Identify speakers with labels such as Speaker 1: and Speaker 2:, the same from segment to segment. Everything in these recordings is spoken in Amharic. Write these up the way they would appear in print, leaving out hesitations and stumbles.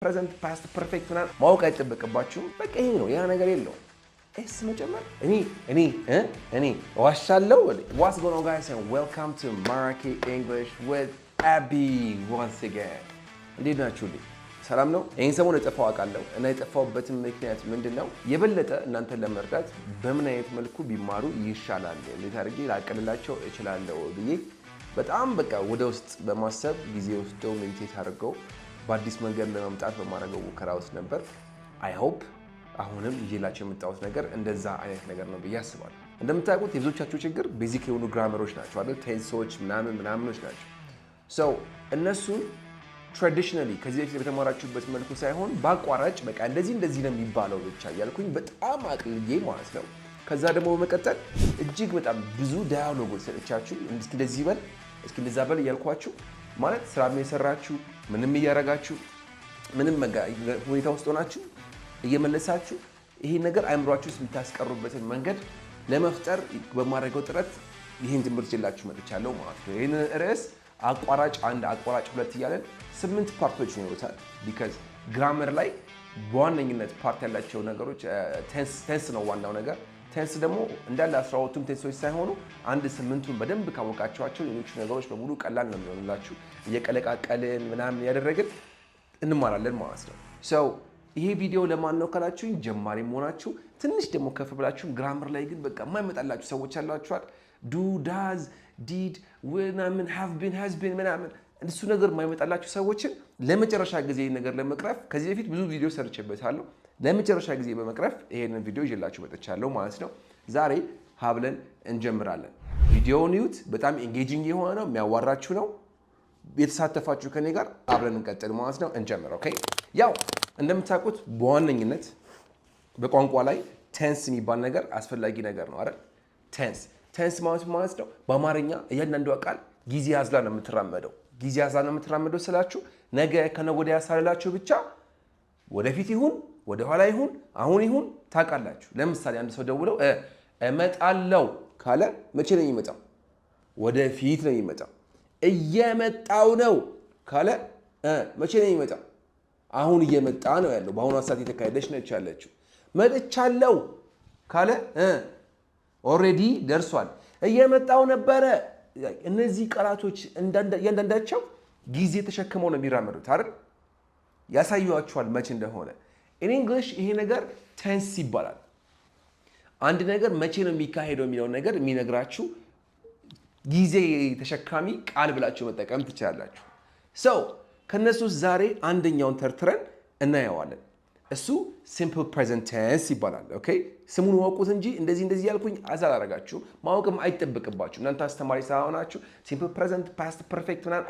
Speaker 1: present፣ past perfect ምናምን ማወቅ አይጠበቅባችሁም። በቃ ይሄ ነው፣ ያ ነገር የለውም። S መጨመር እኔ ዋሻለሁ። What's going on, guys, and welcome to Maraki English with Abby once again። እንዴት ናችሁልኝ? ሰላም ነው። ይህን ሰሞን የጠፋው አውቃለሁ እና የጠፋሁበትን ምክንያት ምንድን ነው? የበለጠ እናንተን ለመርዳት በምን አይነት መልኩ ቢማሩ ይሻላል፣ እንዴት አድርጌ ላቀልላቸው እችላለሁ ብዬ በጣም በቃ ወደ ውስጥ በማሰብ ጊዜ ወስደው meditate አድርገው በአዲስ መንገድ ለመምጣት በማድረገው ሙከራ ውስጥ ነበር። I hope አሁንም ይዤላቸው የመጣሁት ነገር እንደዛ አይነት ነገር ነው ብዬ አስባለሁ። እንደምታውቁት የብዙዎቻችሁ ችግር basic የሆኑ grammar ኦች ናቸው አይደል? Tense ኦች ምናምን ምናምኖች ናቸው። So እነሱን traditionally ከዚህ በፊት በተማራችሁበት መልኩ ሳይሆን በአቋራጭ በቃ እንደዚህ እንደዚህ ነው የሚባለው ብቻ እያልኩኝ በጣም አቅልዬ ማለት ነው። ከዛ ደግሞ በመቀጠል እጅግ በጣም ብዙ dialogue ኦች ሰጥቻችሁ እስኪ እንደዚህ በል፣ እስኪ እንደዛ በል እያልኳችሁ፣ ማለት ስራ የሰራችሁ፣ ምንም እያረጋችሁ፣ ምንም ሁኔታ ውስጥ ሆናችሁ እየመለሳችሁ ይሄ ነገር አይምሯችሁ ውስጥ የምታስቀሩበትን መንገድ ለመፍጠር በማድረገው ጥረት ይህን ትምህርት ይዤላችሁ መጥቻለሁ ማለት ነው። ይህንን ርዕስ አቋራጭ አንድ፣ አቋራጭ ሁለት እያለን ስምንት part ኦች ይኖሩታል። Because grammar ላይ በዋነኝነት part ያላቸው ነገሮች tense ነው ዋናው ነገር። Tense ደግሞ እንዳለ 12ቱም tense ኦች ሳይሆኑ አንድ ስምንቱን በደንብ ካወቃችኋቸው ሌሎቹ ነገሮች በሙሉ ቀላል ነው የሚሆንላችሁ። እየቀለቃቀልን ምናምን እያደረግን እንማራለን ማለት ነው። So ይሄ ቪዲዮ ለማን ነው ካላችሁኝ፣ ጀማሪ መሆናችሁ፣ ትንሽ ደግሞ ከፍ ብላችሁ grammar ላይ ግን በቃ የማይመጣላችሁ ሰዎች ያሏችኋል። Do፣ does፣ did ምናምን፣ have been፣ has been ምናምን እሱ ነገር የማይመጣላችሁ ሰዎችን ለመጨረሻ ጊዜ ነገር ለመቅረፍ፣ ከዚህ በፊት ብዙ ቪዲዮ ሰርቼበታለሁ። ለመጨረሻ ጊዜ በመቅረፍ ይሄንን ቪዲዮ ይዤላችሁ መጥቻለሁ ማለት ነው። ዛሬ ሀ ብለን እንጀምራለን። ቪዲዮውን እዩት። በጣም engaging የሆነ ነው፣ የሚያዋራችሁ ነው። የተሳተፋችሁ ከኔ ጋር አብረን እንቀጥል ማለት ነው። እንጀምር። Okay፣ ያው እንደምታውቁት በዋነኝነት በቋንቋ ላይ tense የሚባል ነገር አስፈላጊ ነገር ነው አይደል? Tense ማለት ነው በአማርኛ እያንዳንዷ ቃል ጊዜ አዝላ ነው የምትራመደው። ጊዜ አዝላ ነው የምትራመደው ስላችሁ ነገ ከነገ ወዲያ ሳልላችሁ ብቻ ወደፊት ይሁን ወደኋላ ይሁን አሁን ይሁን ታውቃላችሁ። ለምሳሌ አንድ ሰው ደውለው እመጣለው ካለ መቼ ነው የሚመጣው? ወደፊት ነው የሚመጣው። እየመጣው ነው ካለ መቼ ነው የሚመጣው? አሁን እየመጣ ነው ያለው። በአሁኗ ሰዓት የተካሄደች ነች ያለችው። መጥቻለው ካለ already ደርሷል። እየመጣው ነበረ። እነዚህ ቃላቶች እያንዳንዳቸው ጊዜ ተሸክመው ነው የሚራመዱት አይደል? ያሳዩዋችኋል መቼ እንደሆነ። In English ይሄ ነገር tense ይባላል። አንድ ነገር መቼ ነው የሚካሄደው የሚለውን ነገር የሚነግራችሁ ጊዜ ተሸካሚ ቃል ብላችሁ መጠቀም ትችላላችሁ። So ከእነሱ ውስጥ ዛሬ አንደኛውን ተርትረን እናየዋለን። እሱ simple present tense ይባላል። Okay፣ ስሙን እወቁት እንጂ እንደዚህ እንደዚህ ያልኩኝ አዛ አላረጋችሁም። ማወቅም አይጠበቅባችሁ። እናንተ አስተማሪ ሳይሆናችሁ simple present፣ past perfect ምናምን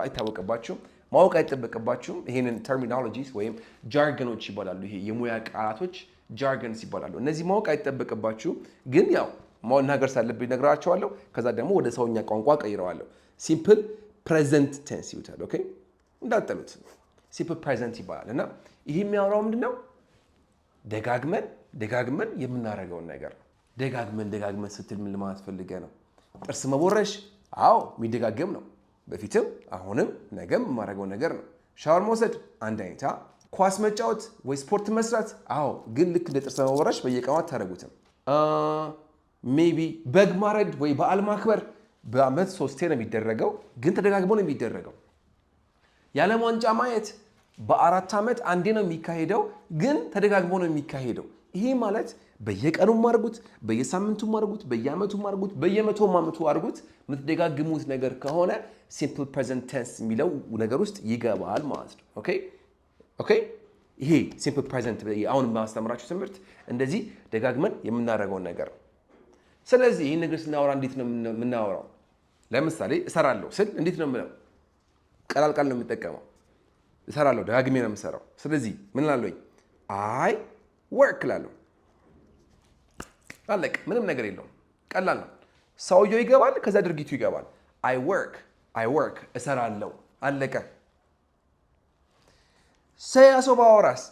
Speaker 1: አይታወቅባችሁም። ማወቅ አይጠበቅባችሁም። ይሄንን terminologies ወይም jargon ኦች ይባላሉ። ይሄ የሙያ ቃላቶች jargons ይባላሉ። እነዚህ ማወቅ አይጠበቅባችሁም፣ ግን ያው መናገር ሳለብኝ ነግራችኋለሁ። ከዛ ደግሞ ወደ ሰውኛ ቋንቋ ቀይረዋለሁ። Simple present tense ይሉታል። Okay፣ እንዳጠሉት simple present ይባላል። እና ይህ የሚያወራው ምንድን ነው? ደጋግመን ደጋግመን የምናደርገውን ነገር ነው። ደጋግመን ደጋግመን ስትል ምን ለማለት ፈልገህ ነው? ጥርስ መቦረሽ፣ አዎ የሚደጋገም ነው። በፊትም አሁንም ነገም የማደርገው ነገር ነው። ሻወር መውሰድ አንድ አይነታ። ኳስ መጫወት ወይ ስፖርት መስራት፣ አዎ፣ ግን ልክ እንደ ጥርስ መቦረሽ በየቀኑ አታደርጉትም። Maybe በግ ማረድ ወይ በዓል ማክበር በአመት ሶስቴ ነው የሚደረገው፣ ግን ተደጋግሞ ነው የሚደረገው። የዓለም ዋንጫ ማየት በ4 ዓመት አንዴ ነው የሚካሄደው፣ ግን ተደጋግሞ ነው የሚካሄደው። ይሄ ማለት በየቀኑም አድርጉት፣ በየሳምንቱም አድርጉት፣ በየዓመቱም አድርጉት፣ በየመቶም ዓመቱ አድርጉት፣ የምትደጋግሙት ነገር ከሆነ simple present tense የሚለው ነገር ውስጥ ይገባል ማለት ነው። Okay፣ ይሄ simple present አሁን የማስተምራችሁ ትምህርት እንደዚህ ደጋግመን የምናደርገውን ነገር ነው። ስለዚህ ይህን ነገር ስናወራ እንዴት ነው የምናወራው? ለምሳሌ እሰራለሁ ስል እንዴት ነው የምለው? ቀላል ቃል ነው የምጠቀመው። እሰራለሁ፣ ደጋግሜ ነው የምሰራው። ስለዚህ ምን እላለሁኝ? I work እላለሁ። አለቀ። ምንም ነገር የለውም። ቀላል ነው። ሰውየው ይገባል፣ ከዛ ድርጊቱ ይገባል። I work፣ I work፣ እሰራለሁ። አለቀ። ሰያ ሰው ባወራስ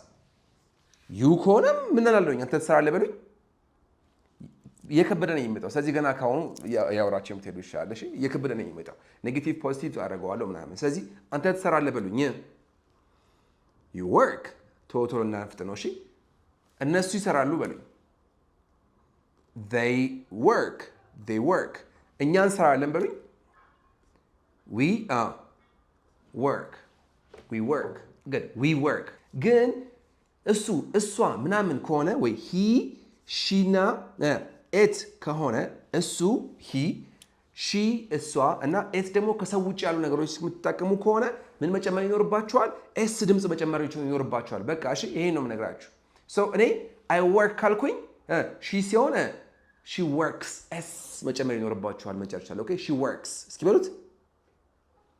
Speaker 1: you ከሆነም ምን እላለሁኝ? አንተ ትሰራለህ በሉኝ። እየከበደ ነው የሚመጣው። ስለዚህ ገና ካሁኑ ያወራቸው የምትሄዱ ይሻላል። እሺ፣ እየከበደ ነው የሚመጣው። Negative positive አደርገዋለሁ ምናምን። ስለዚህ አንተ ትሰራለህ በሉኝ። You work። ቶሎ ቶሎ እናፍጥነው። እሺ፣ እነሱ ይሰራሉ በሉኝ። They work. They work። እኛ እንሰራለን በሉኝ። We work. We work. Good. We work። ግን እሱ፣ እሷ ምናምን ከሆነ ወይ he, she ና it ከሆነ፣ እሱ he፣ she እሷ እና it ደግሞ ከሰው ውጭ ያሉ ነገሮች የምትጠቀሙ ከሆነ ምን መጨመር ይኖርባችኋል? S ድምፅ መጨመር ይኖርባችኋል። በቃ እሺ፣ ይሄን ነው የምነግራችሁ። So እኔ I work ካልኩኝ she ሲሆን she works፣ S መጨመር ይኖርባችኋል መጨረሻ ላይ። Okay, she works። እስኪ በሉት።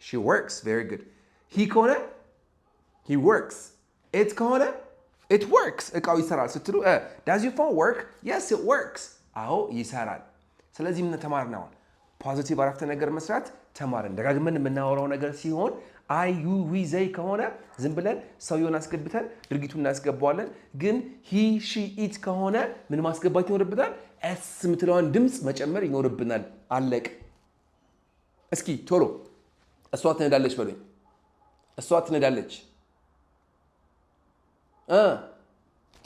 Speaker 1: She works. Very good። He ከሆነ he works። It ከሆነ it works። እቃው ይሰራል ስትሉ "Does your phone work?" "Yes, it works." አዎ ይሰራል። ስለዚህ ምን ተማርን አሁን? Positive አረፍተ ነገር መስራት ተማርን። ደጋግመን የምናወራው ነገር ሲሆን I, you, we, they ከሆነ ዝም ብለን ሰውየውን አስገብተን ድርጊቱን እናስገባዋለን። ግን he, she, it ከሆነ ምን ማስገባት ይኖርብናል? S የምትለዋን ድምፅ መጨመር ይኖርብናል። አለቀ። እስኪ ቶሎ እሷ ትነዳለች በሉኝ። እሷ ትነዳለች።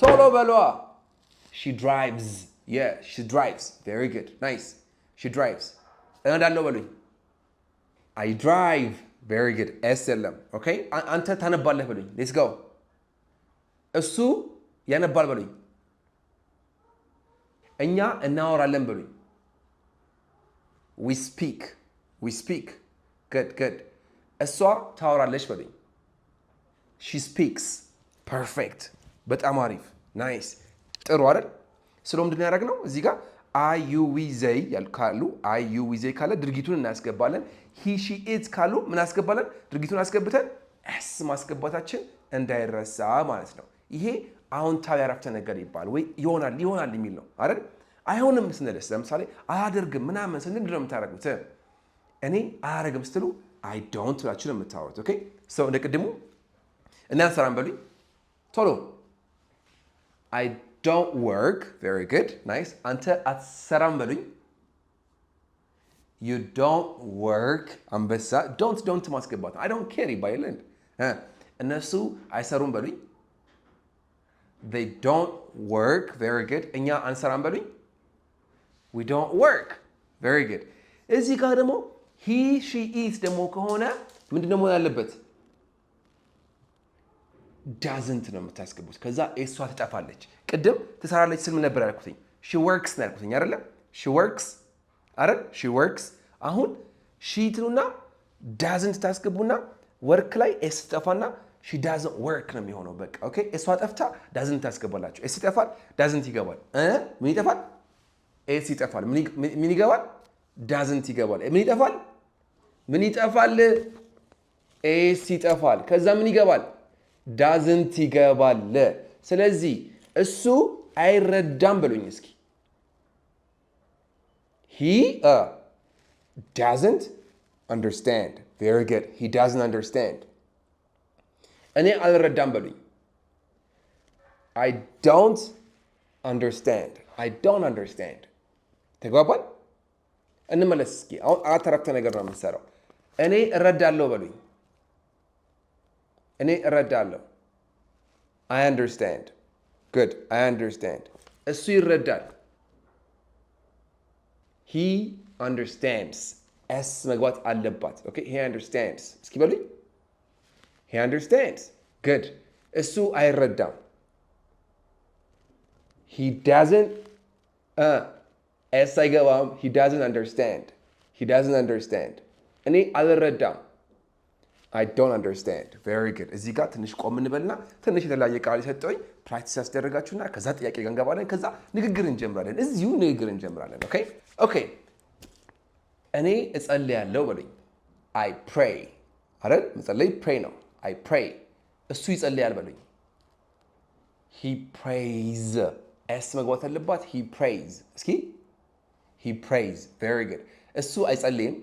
Speaker 1: ቶሎ በሏ። She drives. She drives. Very good. Nice. She drives። እነዳለሁ በሉኝ። I drive. Very good. S የለም። Okay፣ አንተ ታነባለህ በሉኝ። Let's go። እሱ ያነባል በሉኝ። እኛ እናወራለን በሉኝ። We speak. We speak. Good, good። እሷ ታወራለች በሉኝ። She speaks. Perfect። በጣም አሪፍ፣ nice። ጥሩ አይደል? ስለ ምንድን ነው ያደረግነው እዚህ ጋር? I, you, we, they ካሉ፣ I, you, we, they ካለ ድርጊቱን እናስገባለን። He, she, it ካሉ ምን አስገባለን? ድርጊቱን አስገብተን S ማስገባታችን እንዳይረሳ ማለት ነው። ይሄ አዎንታዊ አረፍተ ነገር ይባላል ወይ ይሆናል ይሆናል የሚል ነው አይደል? አይሆንም ስንልስ፣ ለምሳሌ አላደርግም ምናምን ስንል ምንድን ነው የምታደርጉት? እኔ አላደርግም ስትሉ I don't ብላችሁ ነው የምታወሩት። Okay, so እንደ ቅድሙ እኔ አልሰራም በሉኝ ቶሎ። I don't work. Very good. Nice። አንተ አትሰራም በሉኝ። You don't work። አንበሳ። Don't, don't ማስገባት I don't care ይባላል። እነሱ አይሰሩም በሉኝ። They don't work. Very good። እኛ አንሰራም በሉኝ። We don't work. Very good። እዚህ ጋር ደግሞ he, she, it ደግሞ ከሆነ ምንድነው መሆን ያለበት? Doesn't ነው የምታስገቡት። ከዛ S ዋ ትጠፋለች። ቅድም ትሰራለች ስል ምን ነበር ያልኩትኝ? She works ነው ያልኩትኝ አይደለም? She works አይደል? She works። አሁን she ትሉና doesn't ታስገቡና work ላይ S ትጠፋና she doesn't work ነው የሚሆነው። በቃ okay፣ S ዋ ጠፍታ doesn't ታስገባላችሁ። S ይጠፋል፣ doesn't ይገባል። ምን ይጠፋል? S ይጠፋል። ምን ይገባል? Doesn't ይገባል። ምን ይጠፋል? ምን ይጠፋል? S ይጠፋል። ከዛ ምን ይገባል? Doesn't ይገባል። ስለዚህ እሱ አይረዳም በሉኝ እስኪ። He doesn't understand. Very good. He doesn't understand። እኔ አልረዳም በሉኝ። I don't understand. I don't understand። ተግባባን? እንመለስ እስኪ። አሁን አራት አረፍተ ነገር ነው የምንሰራው። እኔ እረዳለሁ በሉኝ። እኔ እረዳለሁ። I understand. Good. I understand። እሱ ይረዳል። He understands። S መግባት አለባት። Okay, he understands። እስኪ በሉኝ። He understands. Good። እሱ አይረዳም። He doesn't፣ S አይገባም። He doesn't understand. He doesn't understand። እኔ አልረዳም። I don't understand. Very good። እዚህ ጋር ትንሽ ቆም እንበልና ትንሽ የተለያየ ቃል የሰጠሁኝ practice ያስደረጋችሁና ከዛ ጥያቄ ጋር እንገባለን። ከዛ ንግግር እንጀምራለን። እዚሁ ንግግር እንጀምራለን። Okay። እኔ እጸልያለሁ በሉኝ። I pray አይደል? መጸለይ pray ነው። I pray። እሱ ይጸልያል በሉኝ። He prays። S መግባት አለባት። He prays። እስኪ he prays. Very good። እሱ አይጸልይም።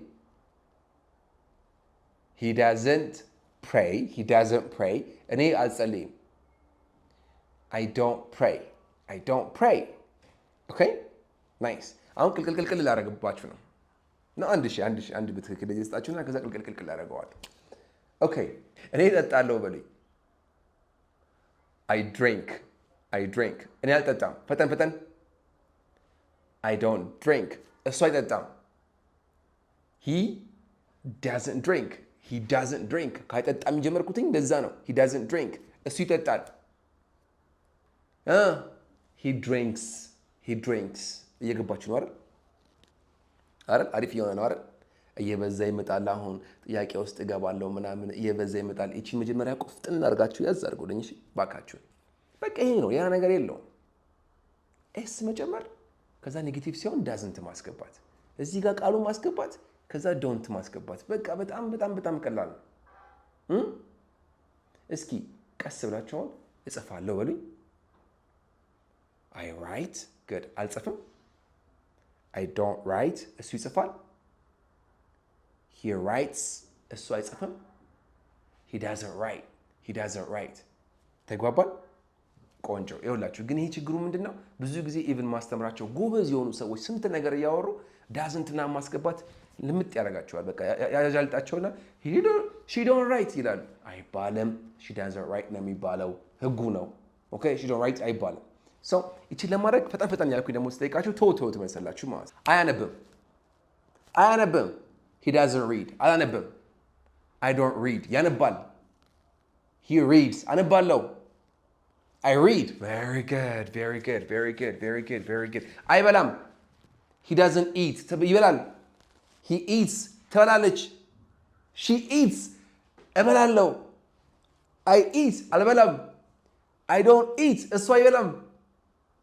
Speaker 1: He doesn't pray. He doesn't pray። እኔ አልጸልይም። I don't pray. I don't pray። Okay, nice። አሁን ቅልቅል ቅልቅል ላደርግባችሁ ነው። አንድ ሺ አንድ ሺ አንድ በትክክል ስጣችሁና ከዛ ቅልቅል ቅልቅል አደርገዋለሁ። Okay፣ እኔ እጠጣለሁ በሉኝ። I drink, I drink። እኔ አልጠጣም። ፈጠን ፈጠን። I don't drink። እሱ አይጠጣም። He doesn't drink, he doesn't drink። ከአይጠጣም የጀመርኩትኝ እንደዛ ነው። He doesn't drink። እሱ ይጠጣል። He drinks, he drinks። እየገባችሁ ነው አይደል? አይደል? አሪፍ እየሆነ ነው አይደል? እየበዛ ይመጣል። አሁን ጥያቄ ውስጥ እገባለሁ ምናምን እየበዛ ይመጣል። ይቺን መጀመሪያ ቆፍጥን አድርጋችሁ ያዝ አድርጉልኝ እሺ ባካችሁ። በቃ ይሄ ነው፣ ያ ነገር የለውም። S መጨመር፣ ከዛ negative ሲሆን doesn't ማስገባት፣ እዚህ ጋር ቃሉ ማስገባት፣ ከዛ don't ማስገባት። በቃ በጣም በጣም በጣም ቀላል ነው። እስኪ ቀስ ብላችሁ አሁን እጽፋለሁ በሉኝ። I write, good። አልጽፍም። I don't write። እሱ ይጽፋል። He writes። እሱ አይጽፍም። He doesn't write, he doesn't write። ተግባባን? ቆንጆ። ይኸውላችሁ ግን ይሄ ችግሩ ምንድን ነው? ብዙ ጊዜ even ማስተምራቸው ጎበዝ የሆኑ ሰዎች ስንት ነገር እያወሩ doesn't ና ማስገባት ልምጥ ያደርጋቸዋል። በቃ ያጃልጣቸውና she don't write ይላሉ። አይባልም። She doesn't write ነው የሚባለው፣ ህጉ ነው። Okay, she don't write አይባልም። So ይችን ለማድረግ ፈጠን ፈጠን ያልኩኝ ደግሞ ስጠይቃችሁ ቶሎ ቶሎ ትመልሳላችሁ ማለት ነው። አያነብም፣ አያነብም። He doesn't read። አላነብም። I don't read። ያነባል። He reads። አነባለሁ። I read. Very good, very good, very good, very good, very good. አይበላም። He doesn't eat። ይበላል። He eats። ትበላለች። She eats። እበላለሁ። I eat። አልበላም። I don't eat። እሱ አይበላም።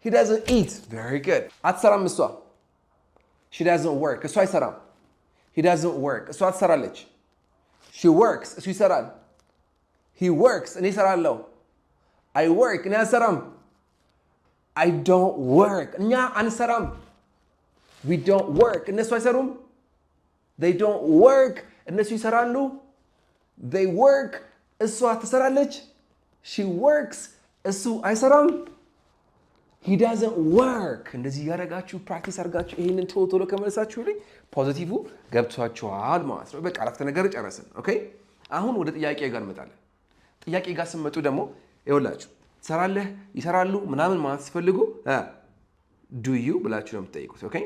Speaker 1: He doesn't eat. Very good. አትሰራም እሷ። She doesn't work። እሱ አይሰራም። He doesn't work። እሷ ትሰራለች። She works። እሱ ይሰራል። He works። እኔ እሰራለሁ። I work። እኔ አልሰራም። I don't work። እኛ አንሰራም። We don't work። እነሱ አይሰሩም። They don't work። እነሱ ይሰራሉ። They work። እሷ ትሰራለች። She works። እሱ አይሰራም። He doesn't work። እንደዚህ እያደረጋችሁ practice አድርጋችሁ ይህንን ቶሎ ቶሎ ከመለሳችሁልኝ positive ገብቷችኋል ማለት ነው። በቃ አረፍተ ነገር ጨረስን። Okay፣ አሁን ወደ ጥያቄ ጋር እንመጣለን። ጥያቄ ጋር ስትመጡ ደግሞ ይኸውላችሁ ትሰራለህ፣ ይሰራሉ ምናምን ማለት ስትፈልጉ do you ብላችሁ ነው የምትጠይቁት። Okay፣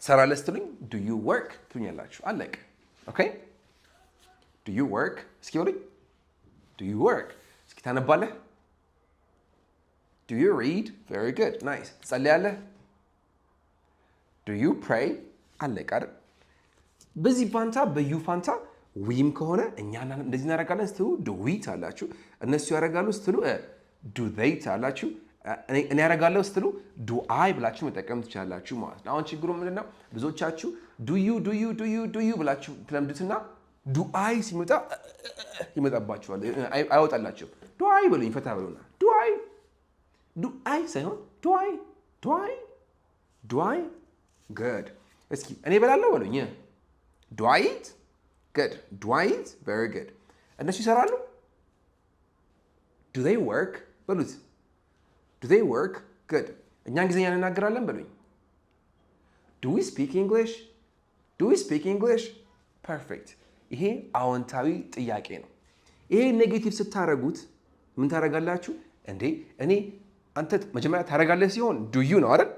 Speaker 1: ትሰራለህ ስትሉኝ do you work ትሉኛላችሁ። አለቀ። Okay, do you work እስኪ በሉኝ። Do you work። እስኪ ታነባለህ? Do you read? Very good, nice። ትጸልያለህ? Do you pray? አለቀ አይደል? በዚህ ፋንታ በ you ፋንታ we ም ከሆነ እኛ እንደዚህ እናደርጋለን ስትሉ do we ትላላችሁ። እነሱ ያደርጋሉ ስትሉ do they ትላላችሁ። እኔ ያደርጋለሁ ስትሉ do I ብላችሁ መጠቀም ትችላላችሁ ማለት ነው። አሁን ችግሩ ምንድን ነው? ብዙዎቻችሁ do you, do you, do you, do you ብላችሁ ትለምዱትና do I ሲመጣ ይመጣባችኋል፣ አይወጣላችሁም። Do I በሉኝ፣ ፈታ በሉና do I, do I ሳይሆን do I, do I, do I, good። እስኪ እኔ እበላለሁ በሉኝ። Do I eat? Good። Do I eat? Very good። እነሱ ይሰራሉ። Do they work በሉት። Do they work? Good። እኛ እንግሊዝኛ እንናገራለን በሉኝ። Do we speak English? Do we speak English? Perfect። ይሄ አዎንታዊ ጥያቄ ነው። ይሄ negative ስታረጉት ምን ታደርጋላችሁ እንዴ? እኔ አንተ መጀመሪያ ታደርጋለህ ሲሆን do you ነው አይደል?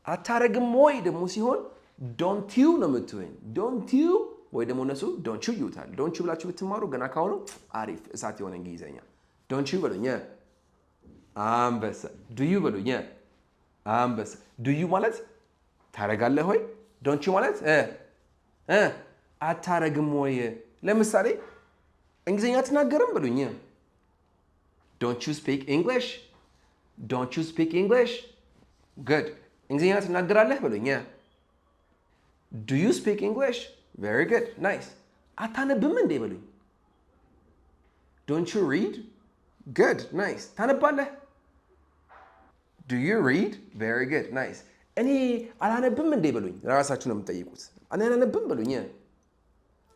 Speaker 1: አታረግም ወይ ደግሞ ሲሆን don't you ነው የምትሉኝ። Don't you ወይ ደግሞ እነሱ don't you ይሉታል። Don't you ብላችሁ ብትማሩ ገና ካሁኑ አሪፍ እሳት የሆነ እንግሊዝኛ። Don't you በሉኝ። አንበሳ። Do you በሉኝ። አንበሳ። Do you ማለት ታረጋለህ ወይ? Don't you ማለት አታረግም ወይ? ለምሳሌ እንግሊዝኛ አትናገርም በሉኝ። Don't you speak English? Don't you speak English? Good። እንግሊዝኛ ትናገራለህ በሉኝ። Do you speak English? Very good, nice። አታነብም እንዴ በሉኝ። Don't you read? Good, nice። ታነባለህ? Do you read? Very good, nice። እኔ አላነብም እንዴ በሉኝ። ራሳችሁ ነው የምትጠይቁት። እኔ አላነብም በሉኝ።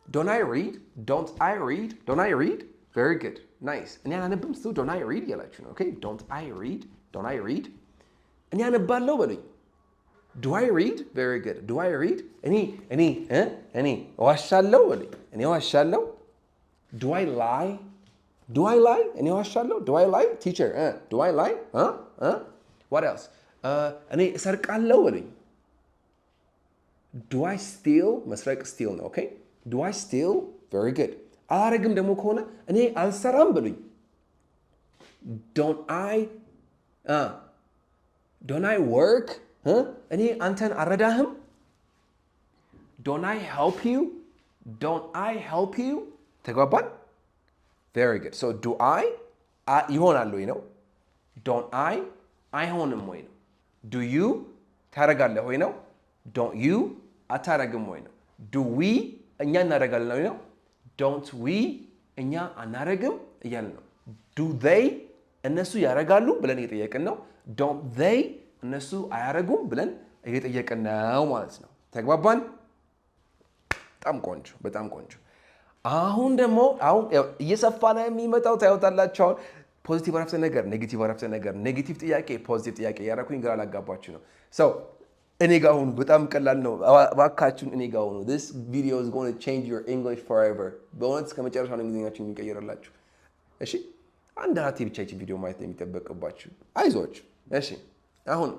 Speaker 1: Don't I read? Don't I read? Don't I read? Very good, nice። እኔ አላነብም ስትሉ don't I read እያላችሁ ነው። Okay, don't I read? Don't I read? እኔ አነባለሁ በሉኝ። Do I read? Very good። Do I read? እኔ እዋሻለሁ በሉኝ። እኔ እዋሻለሁ። Do I lie? Do I lie? እኔ ዋሻለሁ? Do I lie, teacher? Do I lie? What else? እኔ እሰርቃለሁ በሉኝ። Do I steal? መስረቅ steal ነው። Okay, do I steal? Very good። አላረግም ደግሞ ከሆነ እኔ አልሰራም በሉኝ። Don't I work? እኔ አንተን አልረዳህም። Don't I help you? Don't I help you? ተግባባን? Very good። So do I ይሆናል ወይ ነው። Don't I አይሆንም ወይ ነው። Do you ታረጋለህ ወይ ነው። Don't you አታረግም ወይ ነው። Do we እኛ እናደርጋለን ወይ ነው። Don't we እኛ አናረግም እያልን ነው። Do they እነሱ ያረጋሉ ብለን እየጠየቅን ነው። Don't they እነሱ አያረጉም ብለን እየጠየቅን ነው ማለት ነው። ተግባባን? በጣም ቆንጆ፣ በጣም ቆንጆ። አሁን ደግሞ አሁን እየሰፋ ነው የሚመጣው፣ ታዩታላችሁ። አሁን positive አረፍተ ነገር፣ negative አረፍተ ነገር፣ negative ጥያቄ፣ positive ጥያቄ እያደረኩኝ ግራ ላጋባችሁ ነው። So እኔ ጋር ሁኑ። በጣም ቀላል ነው። እባካችሁን እኔ ጋር ሁኑ። This video is going to change your English forever። በእውነት እስከ መጨረሻው ነው እንግሊዝኛችሁን የሚቀይርላችሁ። እሺ፣ አንድ አራቴ ብቻ ይችን ቪዲዮ ማየት ነው የሚጠበቅባችሁ። አይዟችሁ። እሺ፣ አሁን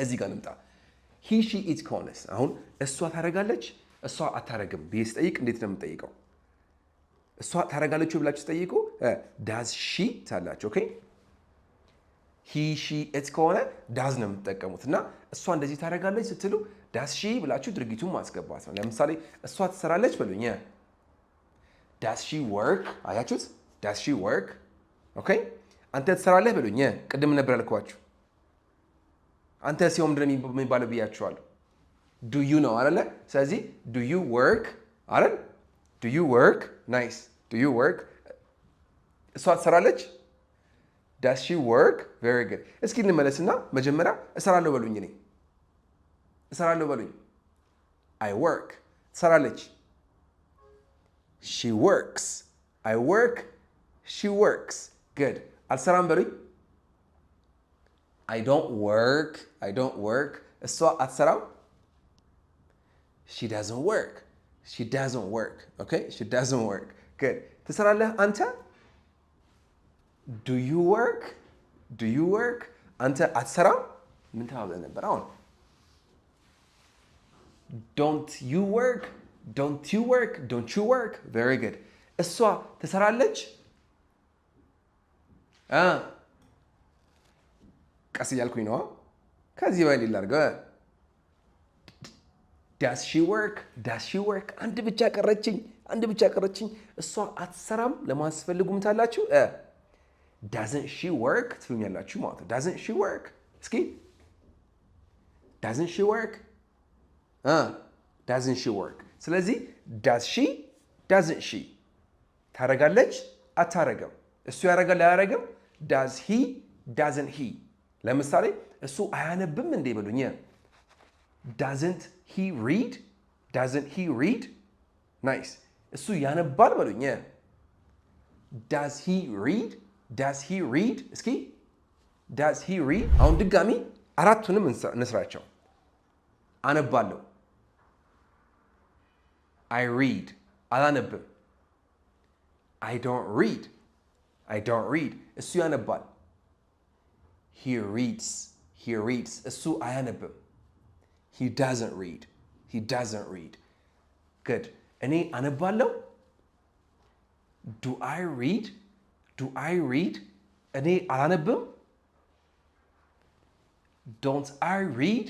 Speaker 1: እዚህ ጋር እንምጣ። He, she, it ከሆነስ? አሁን እሷ ታደርጋለች፣ እሷ አታረግም ብዬ ስጠይቅ እንዴት ነው የምጠይቀው? እሷ ታደርጋለች ብላችሁ ስጠይቁ does she ትላላችሁ። Okay, he, she, it ከሆነ does ነው የምትጠቀሙት እና እሷ እንደዚህ ታደርጋለች ስትሉ does she ብላችሁ ድርጊቱን ማስገባት ነው። ለምሳሌ እሷ ትሰራለች በሉኝ። Does she work? አያችሁት? Does she work? Okay፣ አንተ ትሰራለህ በሉኝ። ቅድም ነበር ያልኳችሁ። አንተ ሲሆን ምንድን ነው የሚባለው ብያችኋለሁ። Do you ነው አይደለ? ስለዚህ do you work አይደል? Do you work? Nice። Do you work? እሷ ትሰራለች። Does she work? Very good። እስኪ እንመለስና መጀመሪያ እሰራለሁ በሉኝ። እኔ እሰራለሁ በሉኝ። I work። ትሰራለች። She works። I work, she works። Good። አልሰራም በሉኝ። I don't work። I don't work። እሷ አትሰራም። She doesn't work። She doesn't work። Okay, she doesn't work። Good። ትሰራለህ አንተ? Do you work? Do you work? አንተ አትሰራም? ምን ተባብለን ነበር አሁን? Don't you work? Don't you work? Don't you work? Very good። እሷ ትሰራለች? ቀስ እያልኩኝ ነዋ። ከዚህ በላይ ላድርገው። Does she work? Does she work? አንድ ብቻ ቀረችኝ። አንድ ብቻ ቀረችኝ። እሷ አትሰራም ለማስፈልጉም ታላችሁ doesn't she work ትሉኛላችሁ ማለት ነው። Doesn't she work? እስኪ doesn't she work? Doesn't she work? ስለዚህ does she፣ doesn't she፣ ታረጋለች፣ አታረግም። እሱ ያረጋል፣ አያረግም። Does he፣ doesn't he። ለምሳሌ እሱ አያነብም እንዴ በሉኝ። Doesn't he read? Doesn't he read? Nice። እሱ ያነባል በሉኝ። Does he read? Does he read? እስኪ does he read? አሁን ድጋሚ አራቱንም እንስራቸው። አነባለሁ፣ I read። አላነብም፣ I don't read። I don't read። እሱ ያነባል፣ he reads። He reads። እሱ አያነብም፣ he doesn't read። He doesn't read። Good። እኔ አነባለሁ፣ do I read? Do I read? እኔ አላነብም፣ don't I read?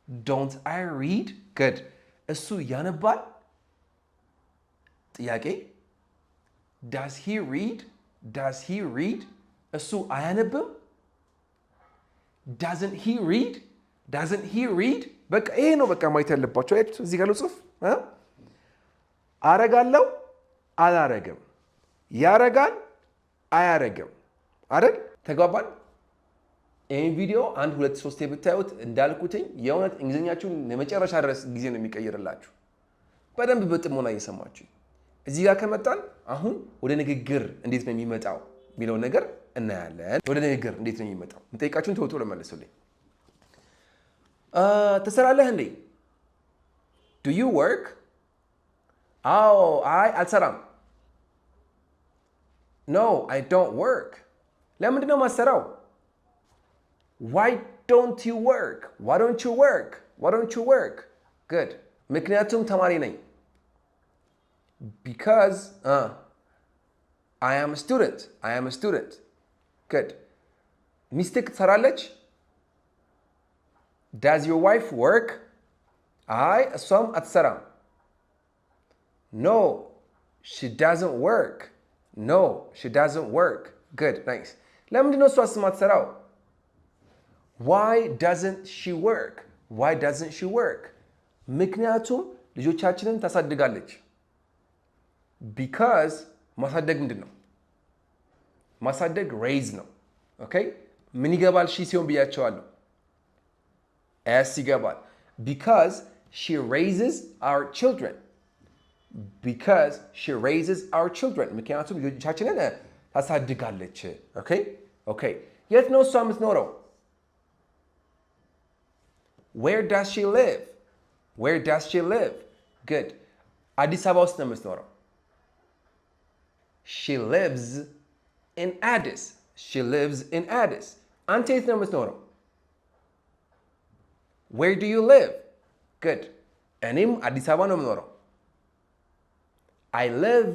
Speaker 1: Don't I read? Good። እሱ ያነባል፣ ጥያቄ፣ does he read? Does he read? እሱ አያነብም፣ doesn't he read? Doesn't he read? በቃ ይሄ ነው በቃ ማየት ያለባቸው። አያችሁት? እዚህ ጋር ጽሁፍ አረጋለው፣ አላረግም፣ ያረጋል፣ አያረግም አይደል? ተግባባን? ይህን ቪዲዮ አንድ ሁለት ሶስት ብታዩት እንዳልኩትኝ የእውነት እንግሊዝኛችሁን ለመጨረሻ ድረስ ጊዜ ነው የሚቀይርላችሁ። በደንብ በጥሞና እየሰማችሁ እዚህ ጋር ከመጣን አሁን ወደ ንግግር እንዴት ነው የሚመጣው የሚለውን ነገር እናያለን። ወደ ንግግር እንዴት ነው የሚመጣው? የምጠይቃችሁን ቶሎ ቶሎ መልሱልኝ። ትሰራለህ እንዴ? Do you work? አዎ፣ አይ አልሰራም። No, I don't work. ለምንድን ነው የማትሰራው? Why don't you work? Why don't you work? Why don't you work? Good. ምክንያቱም ተማሪ ነኝ። Because I am student. I am student. Good. ሚስትህ ትሰራለች? Does your wife work? አይ፣ እሷም አትሰራም። No, she doesn't work. No, she doesn't work. Good, nice. ለምንድን ነው እሷስ የማትሰራው? Why doesn't she work? Why doesn't she work? ምክንያቱም ልጆቻችንን ታሳድጋለች። Because ማሳደግ ምንድን ነው? ማሳደግ raise ነው። Okay, ምን ይገባል? She ሲሆን ብያችኋለሁ። S ይገባል። Because she raises our children. Because she raises our children. ምክንያቱም ልጆቻችንን ታሳድጋለች። Okay. የት ነው እሷ የምትኖረው? Where does she live? Where does she live? Good. አዲስ አበባ ውስጥ ነው የምትኖረው። She lives in Addis. She lives in Addis. አንተ የት ነው የምትኖረው? Where do you live? Good. እኔም አዲስ አበባ ነው የምኖረው። I live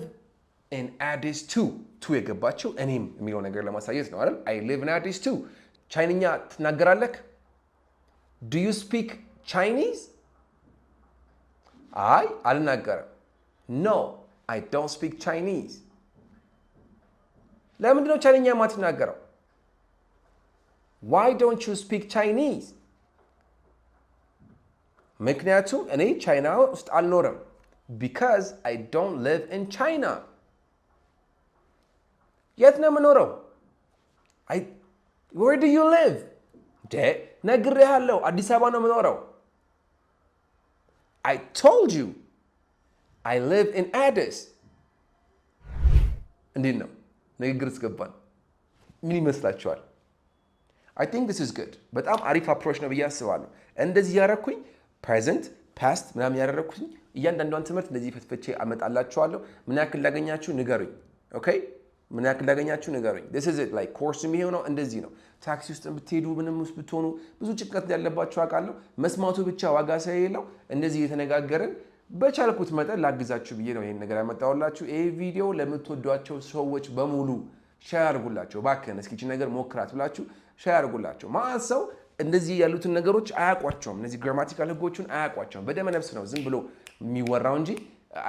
Speaker 1: in Addis too. Too የገባችው እኔም የሚለው ነገር ለማሳየት ነው አይደል? I live in Addis too. ቻይንኛ ትናገራለህ? Do you speak Chinese? አይ፣ አልናገርም። No, I don't speak Chinese. ለምንድን ነው ቻይንኛ የማትናገረው? Why don't you speak Chinese? ምክንያቱም እኔ ቻይና ውስጥ አልኖርም። Because I don't live in China. የት ነው የምትኖረው? Where do you live? ነግሬሃለሁ፣ አዲስ አበባ ነው የምኖረው። I told you, I live in Addis. እንዴት ነው ንግግር ስገባን ምን ይመስላችኋል? I think this is good. በጣም አሪፍ approach ነው ብዬ አስባለሁ። እንደዚህ ያደረኩኝ present፣ past ምናምን ያደረግኩኝ እያንዳንዷን ትምህርት እንደዚህ ፈትፍቼ አመጣላችኋለሁ። ምን ያክል ላገኛችሁ ንገሩኝ። Okay, ምን ያክል ላገኛችሁ ንገሩኝ። This is it. Like ኮርስ የሚሆነው እንደዚህ ነው። ታክሲ ውስጥ ብትሄዱ፣ ምንም ውስጥ ብትሆኑ፣ ብዙ ጭንቀት ያለባችሁ አውቃለሁ። መስማቱ ብቻ ዋጋ ስለሌለው እንደዚህ እየተነጋገርን በቻልኩት መጠን ላግዛችሁ ብዬ ነው ይሄን ነገር ያመጣሁላችሁ። ይህ ቪዲዮ ለምትወዷቸው ሰዎች በሙሉ share አድርጉላቸው። እባክህን እስኪ ይህችን ነገር ሞክራት ብላችሁ share አድርጉላቸው። ማለት ሰው እንደዚህ ያሉትን ነገሮች አያውቋቸውም። እነዚህ grammatical ህጎቹን አያውቋቸውም። በደመ ነፍስ ነው ዝም ብሎ የሚወራው እንጂ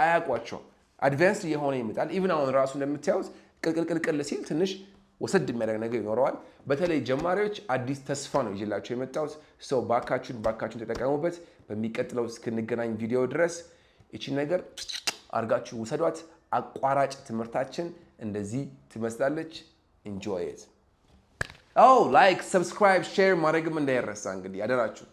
Speaker 1: አያውቋቸውም። Advanced እየሆነ ይመጣል። Even አሁን ራሱ እንደምታዩት ቅልቅልቅልቅል ሲል ትንሽ ወሰድ የሚያደርግ ነገር ይኖረዋል። በተለይ ጀማሪዎች አዲስ ተስፋ ነው ይዤላችሁ የመጣሁት። So ባካችሁን ባካችሁን ተጠቀሙበት። በሚቀጥለው እስክንገናኝ ቪዲዮ ድረስ ይቺን ነገር አድርጋችሁ ውሰዷት። አቋራጭ ትምህርታችን እንደዚህ ትመስላለች። Enjoy it. Oh, like፣ subscribe፣ share ማድረግም እንዳይረሳ እንግዲህ አደራችሁ።